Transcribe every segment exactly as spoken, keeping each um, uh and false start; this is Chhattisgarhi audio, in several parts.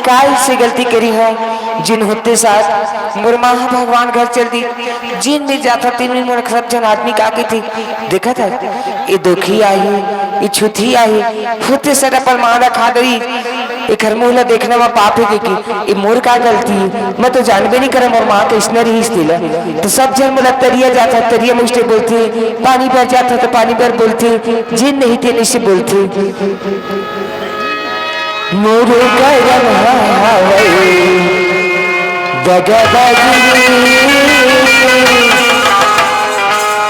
काल से गलती करी है, जिन होते साथ मोर माँ ह भगवान घर चल दी। जिन मिल जाता, तेन में मोर सब जन आदमी का कहिथे, "देखत है, ये दोखी आही, ये छुथी आही, होते सर अपन माँ ला खा गई, एखर मुँह ला देखना म पाप हे," कहिके, "ये मोर का गलती है? मैं तो जानबे नहीं करे मोर माँ कइसने रहिस तेला।" तो सब जन मोला तरिया जाता, तरिया मुस्टे बोलथे, पानी बर जाता तो पानी बर बोलथे, जिन नहीं तेन इसे बोलथे। मोर करम हवय दगाबाजी रे,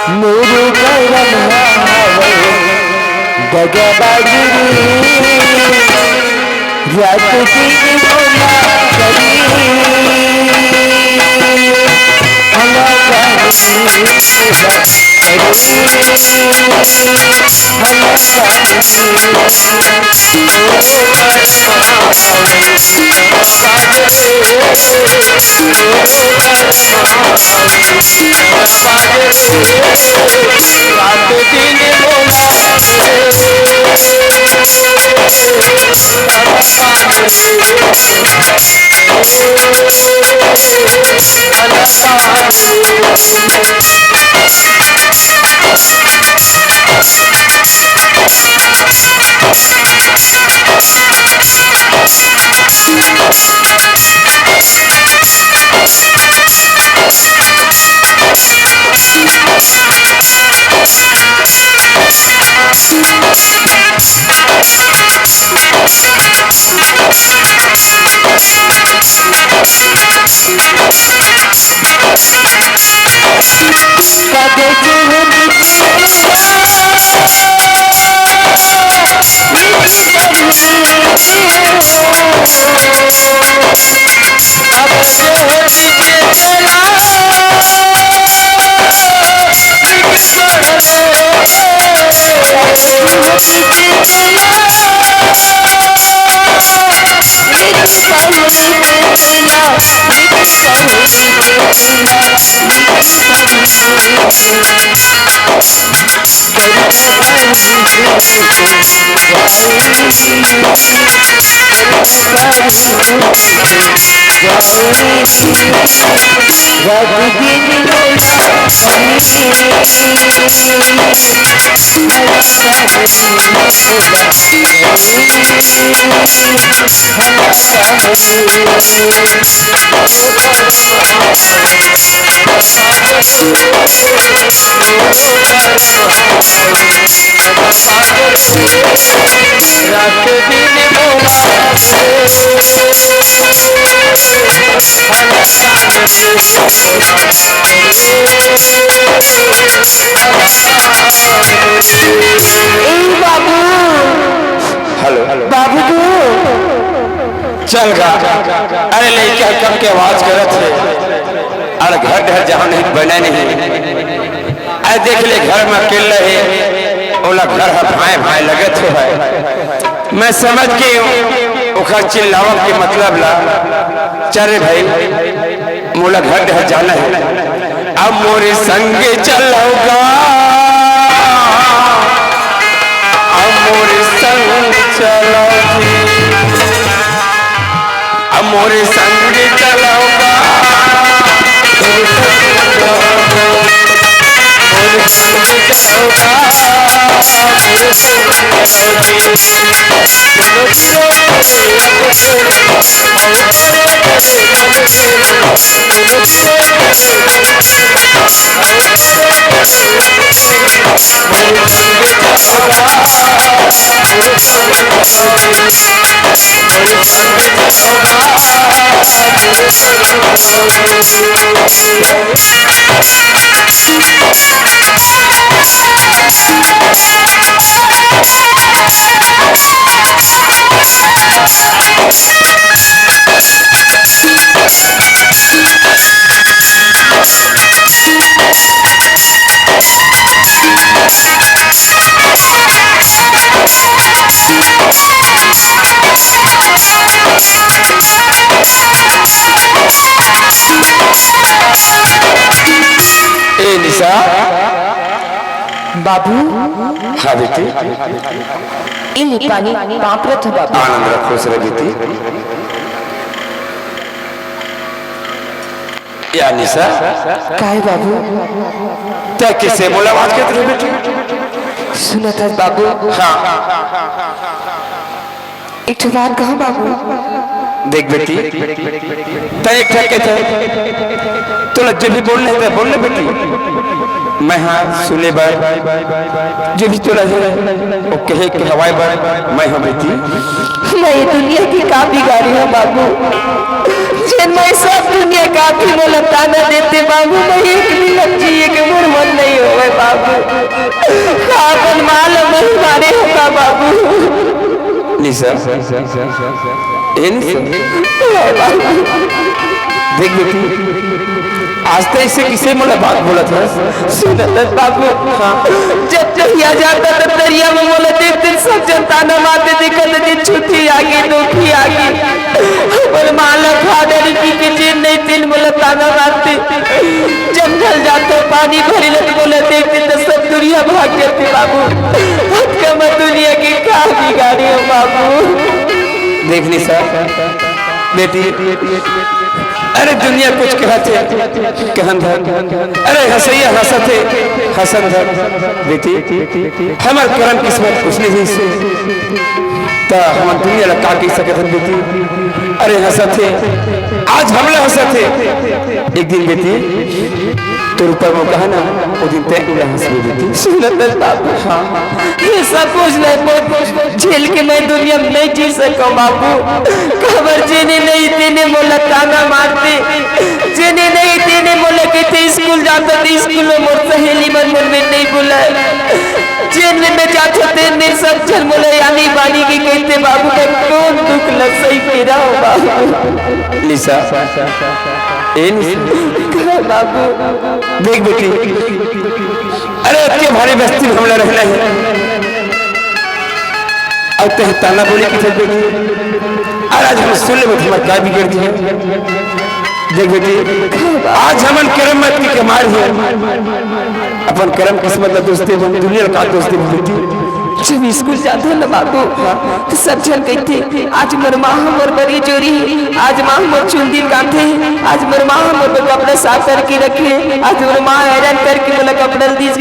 मोर करम हवय दगाबाजी रे, रात दिन मोला करी हला जानी। ए बाबू, हेलो। बाबू तू चल गा। अरे लइका कब के आवाज करत हे। अरे घर डहर जाहूं नहीं बने नहीं। अरे देख ले घर में अकेला हे, ओला घर ह भाए भाए लगत हे भाई। मैं समझ गे हूं ओखर चिल्लावत के मतलब ला। चल रे भाई, मोला घर डहर जाना हे। अब मोरे संग चलव गा, अब मोरे संग चलव जी, अब मोरे संग चलव गा, मोरे संग चलव गा, मोरे संग चलव गा, मोरे संग चलव जी। ए निशा। बाबू। हाँ बेटी। इली पानी पाँव परत हँव बाबू। आनंद रख, खुश रह बेटी। या निशा। काय बाबू? तैं किसे मोला आवाज देत रहे बेटी? सुनत हस बाबू? हाँ। एक ठो बात कहँव बाबू। देख बेटी, तैं एक ठक कहिथे, तोला जो भी बोलना हे, तैं बोल ले बेटी। मैं हाँ सुने बर, जो भी तोला हे, वो कहे कहवाए बर, मैं हाँ बेटी। मैं ये दुनिया के का बिगाड़े हँव बाबू, जेन मैं सब दुनिया काकि मोला ताना देथे बाबू, मैं एक मिनट जिए के मोर मन नहीं होवय बाबू। का अपन माँ ला मैं मारे हँव का बाबू? निशा, ए निशा, देख बेटी, आज तैं अइसे किसे मोला बात बोलत हस? सुनत हस बाबू, हाँ। जब तरिया जाथँव त तरिया म मोला देख देख सब झन ताना मारथे, देखत हे छुट्टी आगे, धोखी आगे। अपन माँ ला खा डारे पी के जेन नहीं तेन मोला ताना मारथे। जब ढल जाथँव पानी भरे ला त मोला देख देख त सब दुरिहा भाग जाथे बाबू। अतका मैं दुनिया के का बिगाड़े हँव बाबू? देख निशा, बेटी, अरे दुनिया कुछ कहत हे, कहन धर। अरे हँसइया हँसत हे, हँसन धर। बेटी, हमर करम किस्मत कुछ नहीं से, त हमन दुनिया ला का कहि सकत हन बेटी? अरे हँसत हे, आज हमला हँसत हे, एक दिन बेटी, तोर ऊपर मौका हे ना, वो दिन तैं उला हँसबे बेटी। सुनत हस बाबू? हाँ, हाँ। ये सब कुछ मैं झेल के मैं दुनिया में नहीं जी सकँव बाबू। काबर जेने नहीं तेने मोला ताना मारथे, जेने नहीं तेने मोला कहिथे स्कूल जाथँव त स्कूल म मोर सहेली मन मोर मेर नहीं बुलाय, जेन मेर मैं जाथँव तेन मेर सब झन मोला यानी बानी के कहिथे बाबू, मैं कौन दुख ल सहि के रहँव बाबू? निशा, ए निशा। का बाबू? देख बेटी, अरे अतके भारी बस्ती में हमला रहना हे, अउ तैं ताना बोले कि फेर बेटी, अरे आज हम सुन लेबो त हमर का बिगड़ जाही। देख बेटी, आज हमन करम मत के कमार हे, अपन करम किस्मत ला दोष देबो, दुनिया ला का दोष देबो बेटी? जब स्कूल जाथँव ना बाबू, त सब झन कहिथे, आज मोर माँ ह मोर बर ये जोरही, आज माँ ह मोर चुंदी काँधे, आज मोर माँ ह मोर बर कपड़ा साफ करके रखे, आज मोर माँ ह आयरन करके मोला कपड़ा ल दिस।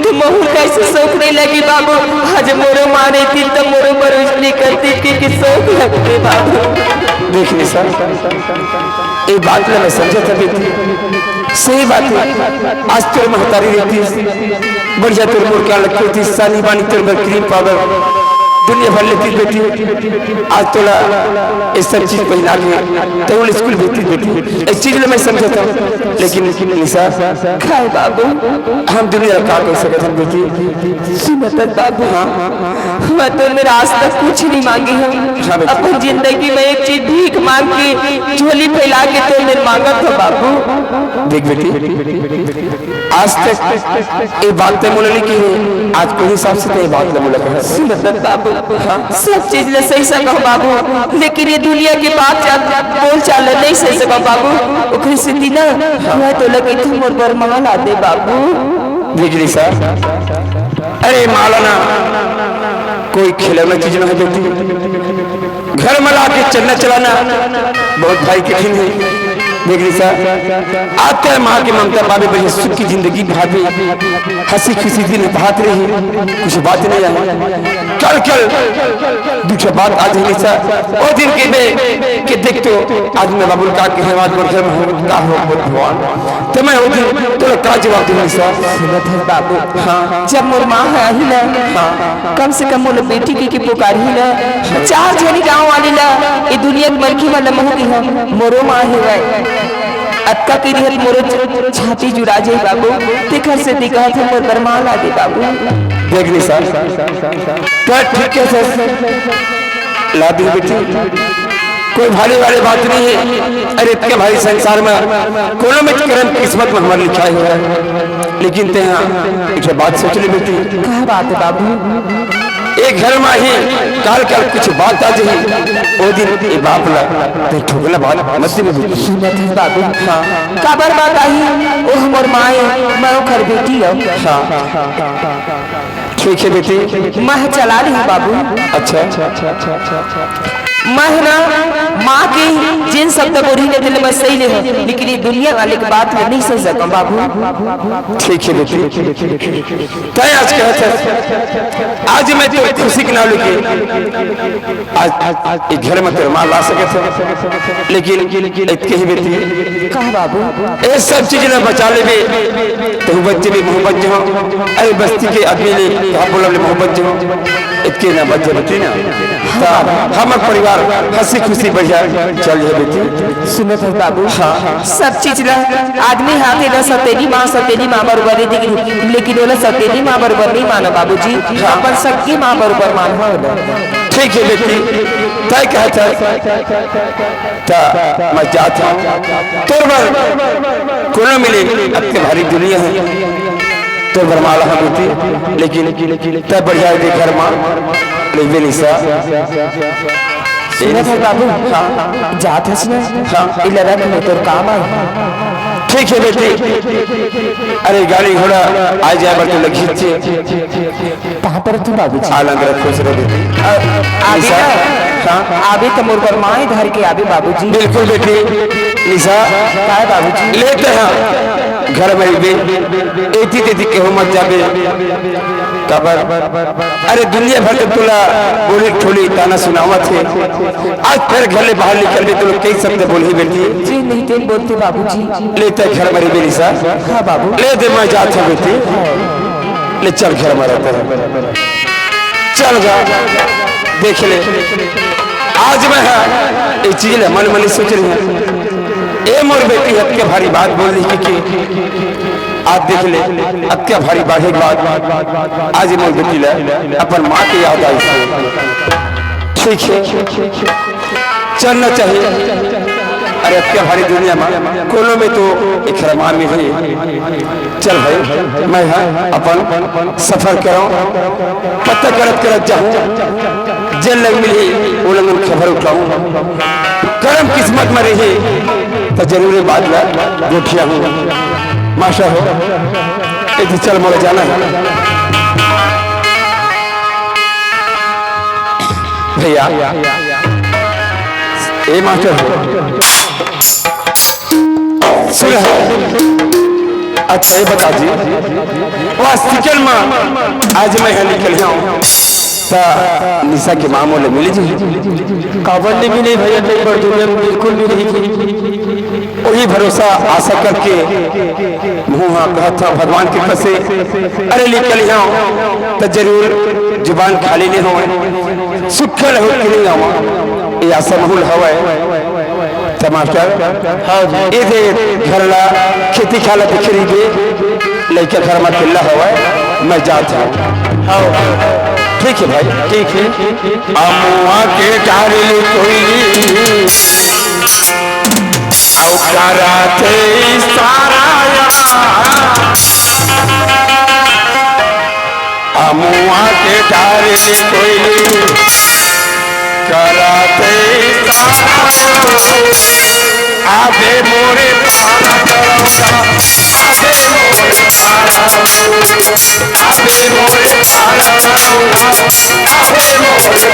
त महूँ कइसे शौक नहीं लगी बाबू, आज मोरो माँ रहितिस त मोरो बर ओइसने करतिस, के, के शौक लगथे बाबू। देख निशा, ए बात ला मैं समझत हँव बेटी, सही बात हे। आज तोर महतारी रहितिस, बढ़िया तोर मोर ख्याल रखे रहितिस, सानी बानी तोर बर क्रीम पाउडर, दुनिया भर लेतिस बेटी। आज तोला ये सब चीज पहिना के तोला स्कूल भेजतिस बेटी, इस चीज ला मैं समझत हँव, लेकिन निशा, काय बाबू? हम दुनिया ला का कहि सकत हन बेटी? सुनत हस बाबू, हाँ, हाँ, हाँ, हाँ। मैं तोर मेर आज तक कुछ नहीं मांगे हँव। हाँ बेटी। अपन जिंदगी में एक चीज भीख मांग के, झोली फैला के तोर मेर मांगत हँव बाबू। देख बेटी, आज तक ये बात तैं मोला नहीं कहे, आज कोई हिसाब से तैं ये बात ला मोला कहे। सुनत हस बाबू, हाँ। सब चीज ला सहि सकँव बाबू, लेकिन ये दुनिया के बात चाल, बोल चाल ला नहीं सहि सकँव बाबू। ओकरे सेती ना, मैं तोला कहिथँव मोर बर माँ ला दे बाबू। देख निशा, अरे माँ ला ना कोई खिलौना चीज ना हे बेटी, घर में लाके चलना चलाना बहुत भारी कठिन हे। देख निशा, आज तैं माँ के ममता पाबे, बढ़िया सुख की जिंदगी बिताबे, हँसी खुशी दिन बितात रही, कुछ बात नहीं आए। कल कल दुख बात आ जाही निशा, ओ दिन कहिबे कि देख तो आज मैं बाबू ला का कहेंव, आज मोर घर में का हो मोर भगवान। त मैं ओ दिन तोला का जवाब देहूँ निशा? सुनत हस बाबू, हाँ। जब मोर माँ ह आही ना, हाँ। कम से कम मोला बेटी कहिके पुकारही ना, चार झनी गाँव वाली ला, ये दुनिया के मनखे मन ला महूँ कहिहूँ, मोरो माँ हेवय। अतका कहि देहूँ त मोरो छाती जुड़ा जाही बाबू, तेखर सेती कहत हँव मोर बर माँ ला दे बाबू। देख निशा, त ठीक हे सस, ला दूँ बेटी, कोई भारी वाली बात नहीं हे। अरे अतके भारी संसार में कोनो में करम किस्मत में हमर लिखाय होय, लेकिन तैं हाँ एक बात सोच ले बेटी। का बात हे बाबू? ए घर में ही काल काल कुछ बात आ जाही, ओ दिन ए बाप ला तैं ठोकना बात मत दे बेटी। सुनत हस बाबू? हाँ। काबर बात आही? ओ हमर माँ ए, मैं ओकर बेटी हँव। हाँ। ठीक हे बेटी। मैं चला लेहूं बाबू। अच्छा। मैं ना माँ के जेन शब्द बोलही ना, तेला मैं सही लेहूं, लेकिन ये दुनिया वाले के बात ला नहीं सह सकंव बाबू। ठीक हे बेटी। तैं आज कहत हस, आज मैं तो खुशी के नाव लेके आज, आज, आज ये घर में तोर माँ ला सकत हंव, लेकिन एतके ही बेटी। कहा बाबू? ये सब चीज ला बचा लेबे, तहूं बच जेबे, महूं बच जाहूं। अरे बस्ती के आदमी ले कहा बोला ले महूं बच जाहूं, एतके ना बच जाबे बेटी ना। त हमर परिवार हंसी खुशी बढ़िया चल जाए बेटी। सुनत हस बाबू? हाँ। सब चीज ला आदमी हाथे ला सौतेली माँ, सौतेली माँ बरोबर दे, लेकिन ओला सौतेली माँ बरोबर नहीं मानो बाबूजी, हाँ। अपन सगी माँ बरोबर मानो ओला। ठीक हे बेटी, तैं कहत हस, त मैं जात हंव। तोर बर कोनो मिले, अतके भारी दुनिया हे, तोर बर माला हे बेटी, लेकिन तैं बढ़िया दे घर में लेबे निशा। सुनत हस बाबू? हाँ। जात हस ना? हाँ। इला रख, मैं तोर काम आही। ठीक हे बेटी। अरे गाड़ी घोड़ा आ जाए बर तो लगी। कहाँ पर तू बाबूजी? आनंद रख, खुश रह बेटी। अ, आबे निशा, ना? हाँ। आबे त मोर बर माई धर के आबे बाबूजी। बिल्कुल बेटी। निशा, काय बाबूजी? लेते हैं घर में भी। एती तेती केहू मत जाबे। काबर? अरे दुनिया भर के तोला बोली ठोली ताना सुनावत हे। आज फेर घर ले बाहर निकलबे तो लोग कई शब्द बोलही बेटी। जी नहीं तेन बोलते बाबूजी। लेते घर में भी निशा। हाँ बाबू। ले दे मैं जात हंव बेटी। ले चल घर में रहते हैं। चल जा, देख ले, आज मैं हा, ये चीज ले मन मन सोच रही है। ए मोर बेटी अतके भारी बात बोल रही कि, कि आज देख ले, अतके भारी बाढ़े के बाद आज मोर बेटी ला अपन माँ के याद आई। ठीक है, चलना चाहिए। अरे अतके भारी दुनिया में कोनो में तो एक माँ मिली। चल भाई, मैं हा अपन सफर करंव, पता करत करत जाहूं, जेन लग मिलही, वो लग खबर उठाहूं। करम किस्मत में रही, त जरूर ये बात ला गोठियाहूं। मास्टर हो, एक चल मोला जाना हे। भैया, ए मास्टर हो, सुन, अच्छा ये बता जी, वास्तिकन में आज मैं हा निकल जाऊं, त निशा के माँ मोला मिली जी? काबर नहीं मिली भैया, कई बार दुनिया में बिल्कुल मिली। वही भरोसा आशा करके मुँह हा कहत हंव भगवान के कृपा से, अरे निकल जाऊं त जरूर जुबान खाली नहीं होवय, सुखल हो के नहीं आवा, ये आशा महूं ल हवय। त मास्टर, हाँ जी। ए दे घर ला, खेती खाला दिख रही दे, लइका घर में अकेला हवय, मैं जात हंव। हाँ। ठीक है भाई। ठीक है। अमुआ के डारे ले कोई, अउ कराथे इशारा या। अमुआ के डारे ले कोई, कराथे इशारा या। आबे मोरे पारा करौंदा, आबे मोरे पारा, आबे मोरे पारा करौंदा, आबे मोरे पारा।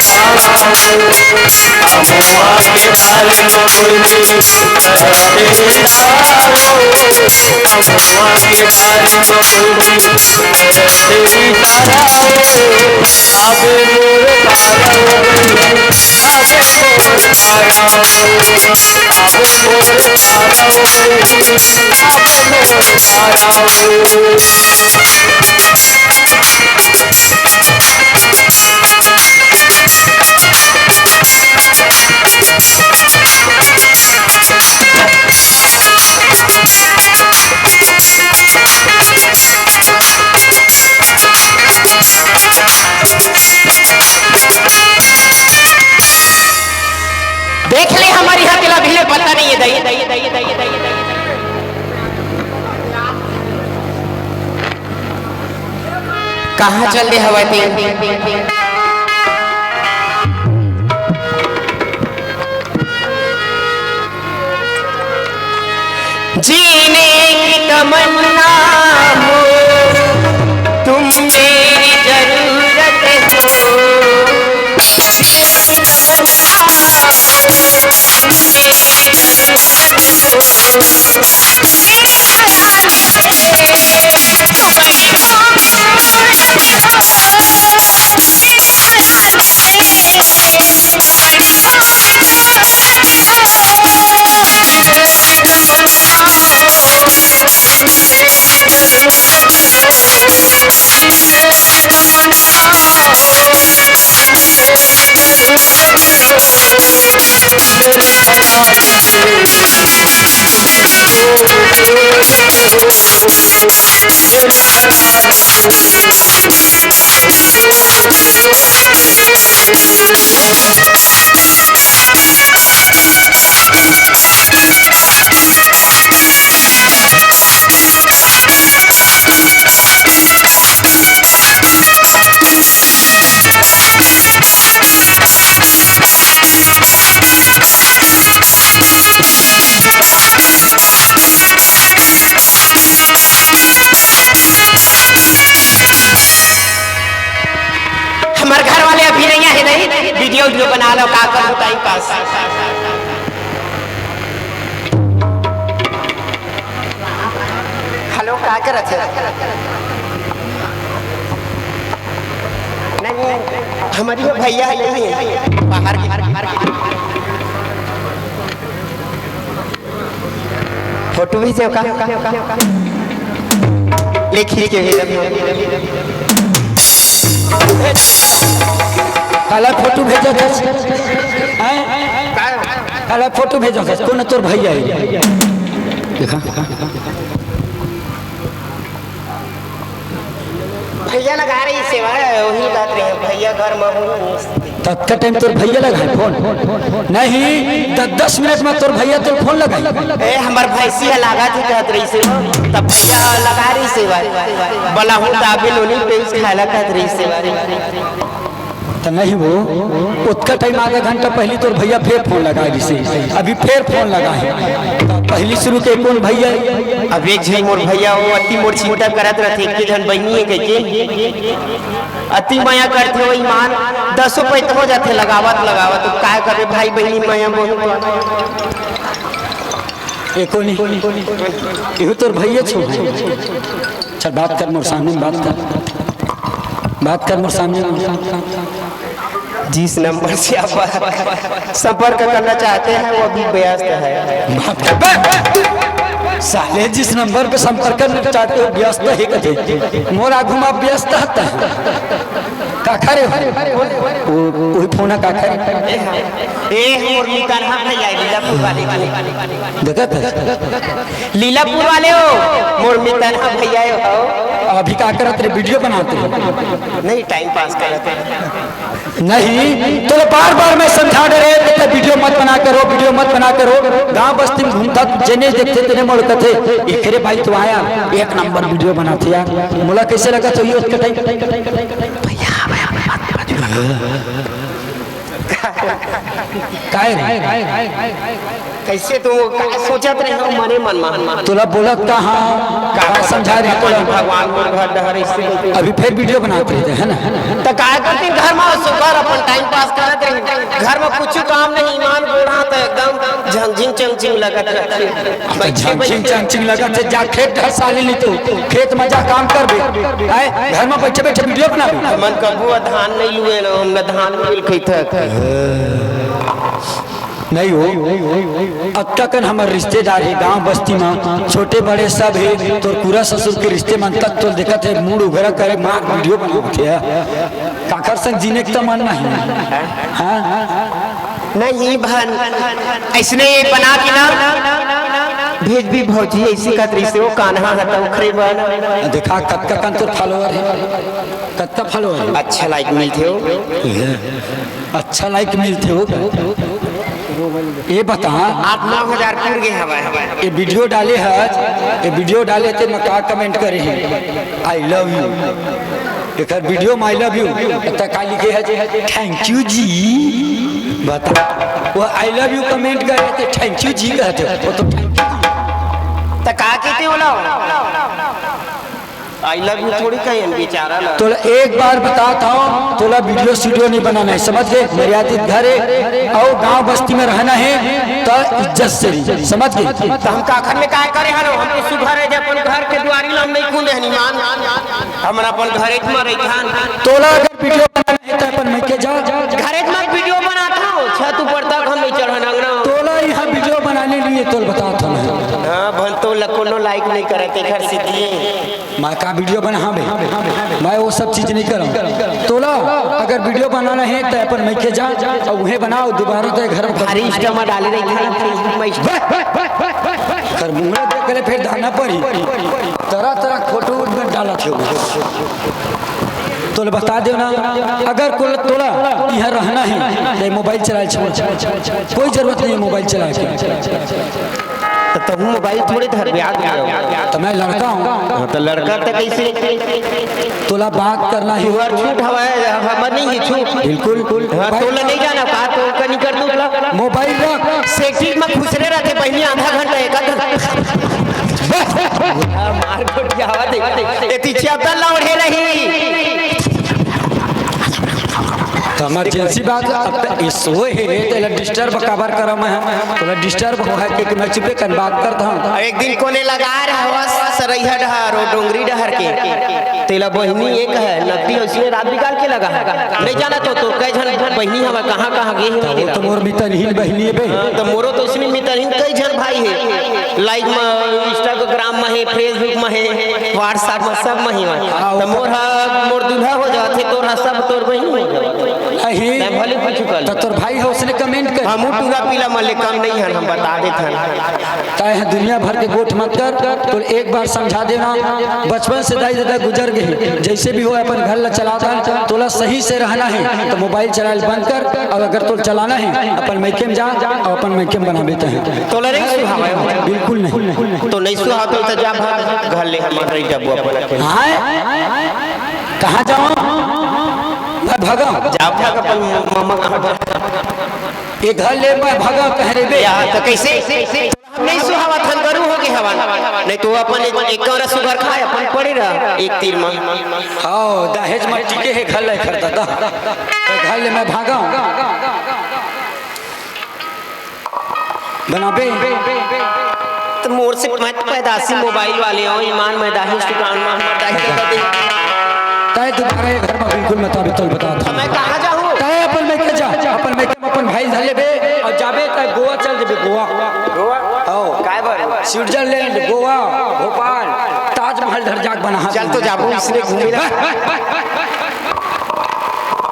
अमुआ के डारे म कोई, अमुआ के डारे म कोई, आबे मोरे पारा, आबे मोरे पारा। देख ले हमर इहाँ तेला अभी ले पता नहीं है दई। कहाँ चल दे हवय ते? जीने की तमन्ना हो तुम मेरी जरूर। हमर घर वाले अभी नहीं आए, नहीं वीडियो वीडियो बना लो, का करूँ टाइम पास। हेलो, का करत है? नहीं, हमारी वो भैया है, नहीं है, बाहर के, बाहर के। फोटो भेजे का? ले खींच के भेजत हूँ। काला फोटो भेजत हस? हैं? काला फोटो भेजत हस? कौन तोर भैया है? देखा, देखा, देखा, देखा। भैया लगा रही सेवा, वही बात रही, भैया घर में हूँ। ततका टाइम तोर भैया लगाए फोन? नहीं, दस दस मिनट में तोर भैया तोर फोन लगाए। ए, हमर भैंसी ह लागा थी कहत रही सेवा, तब भैया लगा रही सेवा। बला हूँ दाबे लोनी पे इस खाला कहत रही सेवा। त नहीं वो, ओतका टाइम आधा घंटा पहली तोर भैया फेर फोन लगा दिसे, अभी फेर फोन लगा है। त पहली शुरू के कौन भैया? अब एक झन मोर भैया हो, अति मोर चिंता करत रहथे, एक झन बहिनी है कहिके, अति मया करथे वो ईमान, दसों पैत हो जाथे लगावत लगावत। तो काय करे भाई बहिनी मया बहुत। एको नहीं, इहू तोर भैया छो। चल बात कर, मोर सामने में बात कर, बात कर मोर सामने में। जिस नंबर से आप संपर्क करना चाहते हैं, वो अभी व्यस्त है। बात कर बे। साले, जिस नंबर पे संपर्क करना चाहते हो, व्यस्त है कथे। मोर आगू में व्यस्त हता। काखर हे? वो, वही फोन काखर हे? ए, मोर मितान हा भैया, लीलापुर वाले के। देखत हस? लीलापुर वाले हो, मोर मितान हा भैया हो। अभी का करत रहे? वीडियो बनात रहे। नहीं, टाइम पास करत रहे। नहीं, तोला बार-बार मैं समझा डरे, बेटा वीडियो मत बना करो, वीडियो मत बना करो। गांव बस्ती में घूमता, जेने देखथे तेने मोर कथे, "एकरे भाई तो आया, एक नंबर वीडियो बनाथे यार।" मोला कैसे लगा तो ये उसके टाइम? भैया, भैया, मत, मत, मत। काय रे? कैसे तू का सोचत रहे हो मने मन में? तोला बोलत का हाँ? का का समझा रहे तोला? भगवान मोर घर डहर इससे। अभी फेर वीडियो बनात रहे थे, है ना? त काय करते घर में सुबह अपन टाइम पास करत रहे। घर में कुछ काम नहीं, ईमान गोड़ा त एकदम झंझिंग चंचिंग लगत रहते। अब झंझिंग चंचिंग लगत हे, जा खेत डहर साले नहीं तो खेत में जा काम कर बे। आए, घर में बैठे बैठे वीडियो बनाबे। हमन कबो धान नहीं लुए ना, हम ना धान मिल खैथक। नहीं हो, अतका कन हमर रिश्तेदार हे, गांव बस्ती म छोटे बड़े सब हे, तोर पूरा ससुर के रिश्ते मन तक तोल देखत हे, मूड उघरा करे, मार वीडियो बनावत हे। काखर संग जीने के त मन नहीं। हाँ? नहीं बहन, ऐसने ये बना के ना भेज भी भौजी, ऐसी कत रिश्ते वो कान्हा हता उखरे बन। देखा कतका कन तोर फॉलोअर हे, कतका फॉलोअर हे। अच्छा लाइक मिलथे हो। अच्छा लाइक मिलथे हो। ये बता, आठ नौ हजार पुर गे हवय। ये वीडियो डाले हस, ये वीडियो डाले ते मैं का कमेंट करे हे, "I love you।" Acre video में "I love you", त का लिखे हे जे, "Thank you जी।" बता, वो "I love you" कमेंट करे ते "Thank you जी" कहते, वो तो "Thank you जी।" त का कहते बोला? आई लव यू थोड़ी कहे बेचारा ला। तोला एक बार बतात हंव, तोला वीडियो स्टूडियो नहीं बनाना है, समझ गे? मर्यादित घर है और गांव बस्ती में रहना है, तो इज्जत से रही, समझ गे? तो हम काखर में काय करे हन? हम तो सुघर है जे अपन घर के दुआरी ला हम नहीं कूदे हन ईमान। हमर अपन घरे में रहिथन। तोला अगर वीडियो बनाना है तो अपन मइके जा। घरे में वीडियो बनात हंव, छत ऊपर तक हम नहीं चढ़न अंगना। तोला यहाँ वीडियो बनाने लिए तोल बतात हंव मैं। हाँ, भल तो ल-, कोनो लाइक नहीं करे, तेखर सेती। मैं का वीडियो बनाबे? मैं वो सब चीज नहीं करंव। तोला अगर वीडियो बनाना है तो अपन मइके जा और उहे बनाओ, दोबारा तो घर में भारी Insta में डाले रही थी, Facebook में। कर मुंह देख ले फिर दाना पड़ी। तरह तरह फोटो में डालत हो। तोला बता देव ना, अगर कोल-, तोला यहाँ रहना है तो मोबाइल चलाए छोड़, कोई जरूरत नहीं है मोबाइल चलाए के। तो तहू मोबाइल थोड़े धरबे, आ गया। तो मैं लड़का हूँ। हाँ, तो लड़का तो कैसे? तोला बात करना है। तुहर छूट हवय, हमर नहीं है छूट। बिल्कुल। हाँ, भाई। तोला नहीं जाना का, तो कनी कर दूँ तोला। मोबाइल रख। सेटिंग में घुसरे रहते बहिनी आधा घंटा, एक आधा। मार गोठियावा दे। ए पीछे अब लौड़े रही। तो इमरजेंसी बात, अब त-, ये सोए हे, तो एला डिस्टर्ब काबर करंव मैं? तोला डिस्टर्ब हो है कि मैं चुपे कन बात करत हंव। एक दिन कोने लगा रहा हवस सरैया डहर, वो डोंगरी डहर के। तेला बहिनी एक है, नकटी उसने रात बिगाड़ के लगा है। नहीं जाना तो, तो कई झन बहिनी हवय, कहाँ, कहाँ गे हे, वो तो मोर मितरहीन बहिनी हे बे। हाँ, तो मोरो तो उसने मितरहीन कई झन भाई हे। लाइक में, Instagram में हे, Facebook में हे, WhatsApp में, सब में ही हे। हाँ, तो मोर हा, मोर दूल्हा हो जाथे, तोर हा सब तोर बहिनी हो जाथे। अही। तैं भले कुछ कर ले। त तोर भाई ह उसने कमेंट कर। हमू टूरा पीला मन ले कम नहीं हन, हम बता देत हन। तैं ह दुनिया भर के गोठ मत कर, तोर एक बार समझा देना। बचपन से दाई ददा गुजर गए, जैसे भी हो अपन घर ला चलात हन, तोला सही से रहना है तो मोबाइल चलाए बंद कर, और अगर तोला चलाना है अपन मइके में जा और अपन मइके में बनाबे तैं। तोला नहीं सुहावे? बिल्कुल नहीं। तो नहीं सुहावे तो जा भाग घर ले, हमर रही जाबो अपन अकेले। हाँ? कहाँ जाओ? मैं भागा। जा भाग अपन मामा कहाँ भाग? ये घर ले मैं भागा कह रे बे। या तो कैसे? हम नहीं सुहावत हन, गरू हो गे हवन। नहीं तो अपन एक, एक कौरा सुगर खाए, अपन पड़े रह एक तीर में। हाँ, दहेज में टिके हे घर ले खरीदा था। तो घर ले मैं भागा। बनाबे। तो मोर से मत पैदासी मोबाइल वाले हो, ईमान में दाहिश दुकान में हमर दाहिश दे। तैं दोबारा ये घर में बिल्कुल मत आबे, तोला बता। तो मैं कहाँ जाहूँ? तैं अपन मइके जा, अपन मइके में अपन भाई धर लेबे और जाबे, तैं गोवा चल देबे, गोवा। गोवा? आओ। काय बर? स्विट्जरलैंड, गोवा, भोपाल, ताजमहल धर जाके बना। चल तो जाबो, इसने घूमे ला।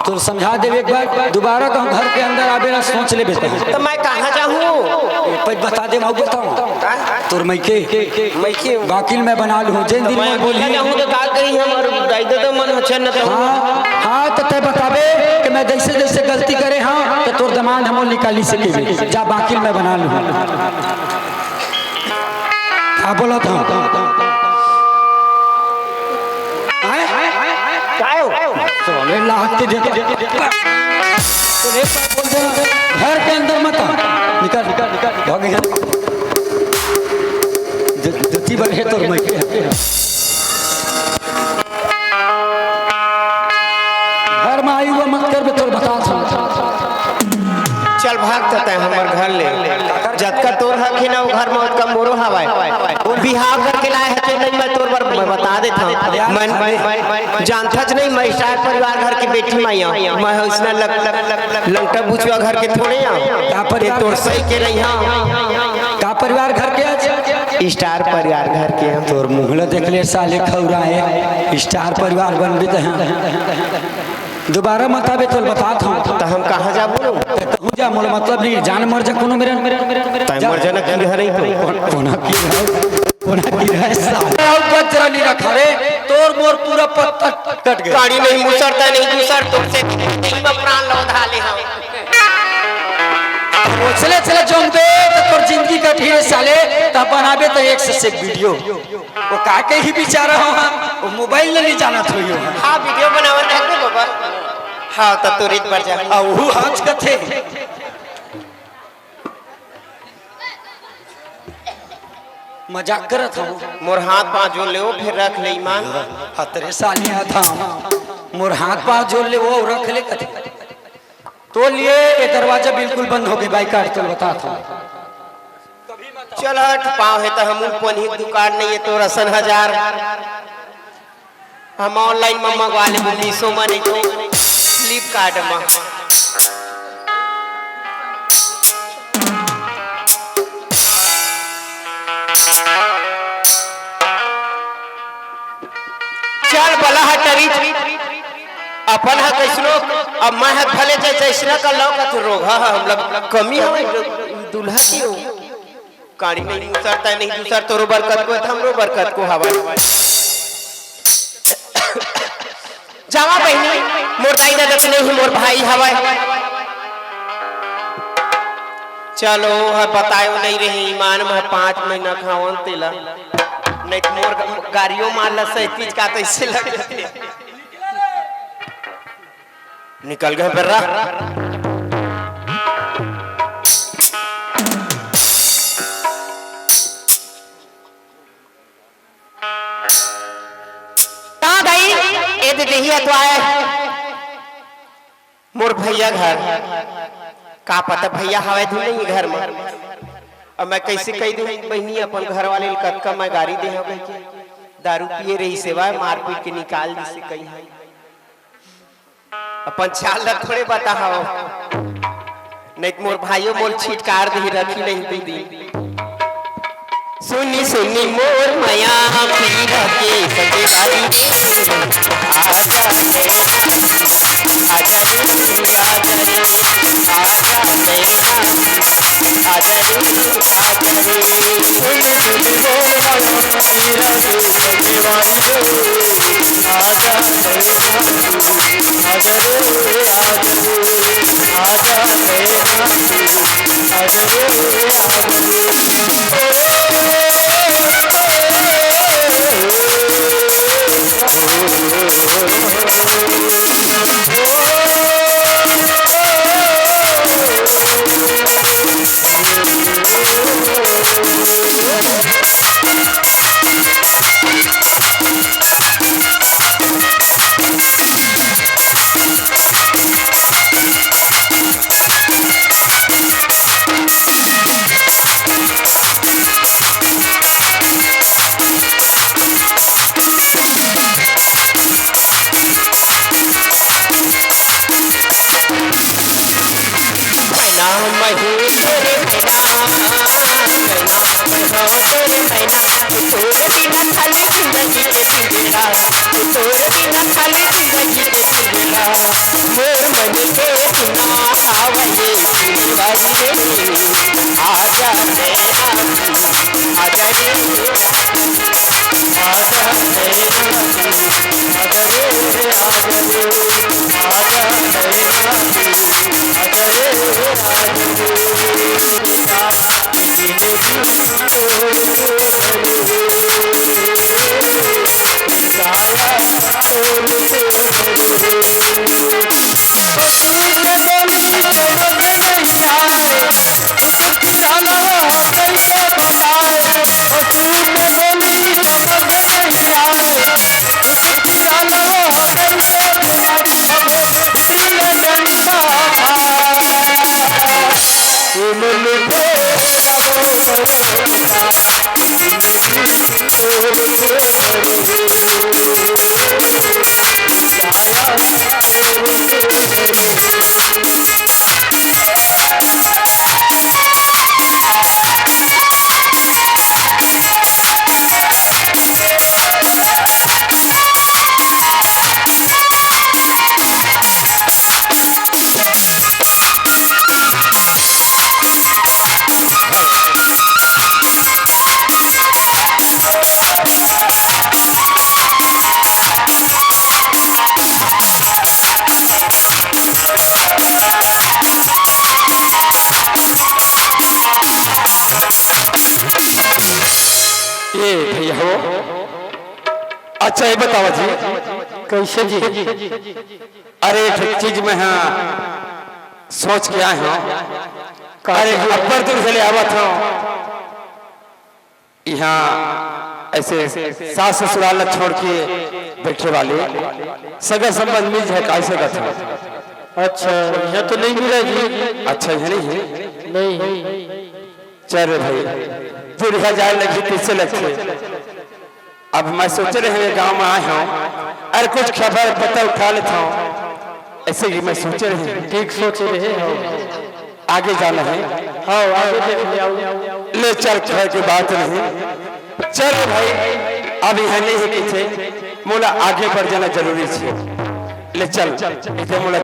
तोला समझा देबे एक बार, दोबारा कहूँ घर के अंदर आबे ना, सोच लेबे तैं। तो मैं कहाँ जाहूँ? पहले बता दे, मैं बताऊँ। हाँ? तोर मइके। मइके। बाकिल मैं बना लूँ, जेन दिन मैं बोली। जाहूँ तो का कही, हमर दाई ददा मन अच्छा न तो। हाँ, हाँ, तो तैं बताबे कि मैं जैसे जैसे गलती करे हाँ, तो तोर दमांद हमो निकाली सके। जा बाकिल मैं बना लूँ। का बोलत हंव? आय? काय हो? तो हमें लात के देता। तो एक बार बोल देना, घर के अंदर मत आ। निकल, निकल, निकल, भाग निकल। ज-, जति बर हे तोर मइके। घर में आई हुआ मत कर बे, तोला बतात हंव। चल भाग त तैं हमर घर ले। जतका तोर हक हे ना, वो घर में ओतका मोरो हवय। बिहाव करके लाए हे तो नहीं, मैं तोर बर, मैं बता देत हंव। मैं, मैं जानथच नहीं, मैं स्टार परिवार घर के बेटी माई आंव। मैं उसने लग-, लंगटा बुचवा घर के थोड़े आंव। का परिवार? ये तोर सही के रही हंव। का परिवार घर के आज? स्टार परिवार घर के हम। तोर मुंह ल देख ले साले खौरा हे, स्टार परिवार बनबे त हे। दोबारा मत आबे, तोला बतात हंव। त हम कहाँ जाबो? तहूँ जा, मोला मतलब नहीं, जान मर जा कोनो मेरा। तैं जा। मर जाना की रहा नहीं तो। कोन-, कोना की रहा, कोना की रहा साले। अउ बजरा नहीं रखा रे, तोर मोर पूरा पत्ता कट गया। गाड़ी नहीं मुसरता नहीं दूसर, तोर से दिल में प्राण लौधा ले हम। चले चले जोंग दे, तो तोर जिंदगी कटही रे साले, त बनाबे त एक से एक वीडियो। वो का के ही बेचारा हो, हाँ, वो मोबाइल ले नहीं जाना थोड़ी हो। हाँ, वीडियो बनावत है बाबा। हाँ, तो तू रीत पर जा। आ, वो हाथ कथे। मजाक करत हूँ। मोर हाथ पाँव जोड़ ले, वो फिर रख ले ईमान। हतरे सालिया था, मोर हाथ पाँव जोड़ ले, वो रख ले कथे। तो लिए ये दरवाजा बिल्कुल बंद हो गए, बाइकाट, चल बता था। चल हट, पाँव हे त हमू ल पनही के दुकान नहीं है तोर असन हजार। हम online म मंगवा लेबो, Meesho म नहीं तो Flipkart म। चल बला ह टरी, अपन ह कइसनो, अब मैं ह भले जे जइसना कर लव कथे रोगहा ह, हमला कमी हवय दूल्हा के हो। काड़ी नहीं मुसरता नहीं दूसर तोरो बरकत को, हमरो बरकत को हवय। जावा बहिनी, मोर दाई ददा तो नहीं, मोर भाई हवय। चलो, ह बतायो नहीं रहे, ईमान म पाँच महीना खावन तेला, नहीं तो मोर ग-, गाड़ियों मार ला सैतीस का तो इससे लग जाते। निकल गए बेर्रा। कहाँ गई? ए दे देही अतवाए। मोर भैया घर। का पता भैया हवय धुन नहीं घर में। अब मैं कैसे कह दूं बहिनी अपन घर वाले ल कतका मैं गारी दे हव कहिके। दारू पिए रही सेवा मारपीट के निकाल दिसे कही है। अपन चाल ल थोड़े बताहव। नहीं तो मोर भाइयों मोर छिटकार दे रखी नहीं दू दिन। सुनी सुनी मोर मया पीरा के संगे बारी रे। आजा रे, आजा रे, आजा रे, आजा रे, आजा रे। सुनी सुनी मोर मया पीरा के संगे बारी रे। आजा रे, आजा रे, आजा रे, आजा रे। मैना मैं हूँ तेरे मैना, मैना मैं हूँ तेरे मैना, तोर बिना खाली जिंदगी के पिंजरा, तोर बिना खाली जिंदगी के पिंजरा, मोर मन के सुना हवा ये दिलवारी रे, आजा रे, आजा रे। ए भैया हो, अच्छा ये बतावा जी, कैसे जी? अरे एक ठो चीज मैं हाँ सोच के आए हूँ। का अरे जी? अब्बर दूर से ले आवत हूँ। इहाँ ऐसे सास ससुराल ला छोड़ के बैठे वाले सगा संबंध मिल जाए, कैसे कथा? अच्छा, इहाँ तो नहीं मिला जी। अच्छा, इहाँ नहीं है? नहीं। चल रे भाई, फिर इहाँ जाए लगी, पीछे लगे। अब मैं सोचे रहे, गांव में आए हंव, अरे कुछ खबर पता उठा लेता हूँ, ऐसे ही मैं सोचे रहे। ठीक सोचे रहे हो। आगे जाना है। हाँ, आगे देख ले आओ। ले चल, खैर की बात नहीं। चल भाई, अब यहाँ नहीं है पीछे, मोला आगे बढ़ जाना जरूरी है। ले चल, इधर मोला